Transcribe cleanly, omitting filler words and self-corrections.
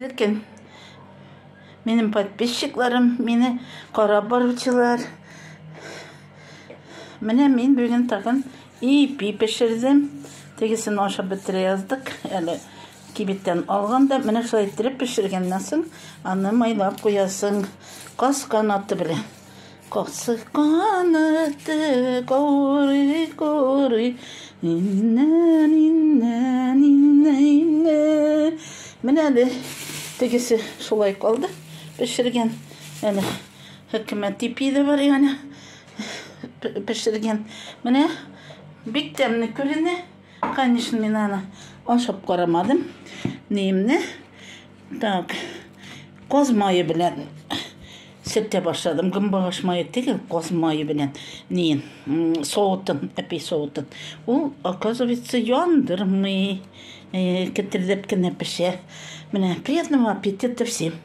Ләкин минем подписчикларым, мине карап баручылар. Менә мин бүген тагын ипи пешердем. Тегесен ашап бетерә яздык. Әле кибеттән алганда менә шулай иттереп пешергәннән соң аны майлап куясың. Каз канаты белән. Касы канаты корый корый Иннә, иннә, иннә, иннә. Менә әле тегесе шулай калды пешергән. Әле хөкүмәт ипи дә бар яна пешергән. Менә бик тәмле күренә. Конечно, мин аны ашап карамадым. Ниемне. Так. Каз мае белән сертә башладым. Гөмбагаш мае түгел, каз мае белән. Ниен, соутын, әпи соутын. Ул, оказывается, яндырмый. Кетердәп кенә пешә. Менә, приятного аппетита всем.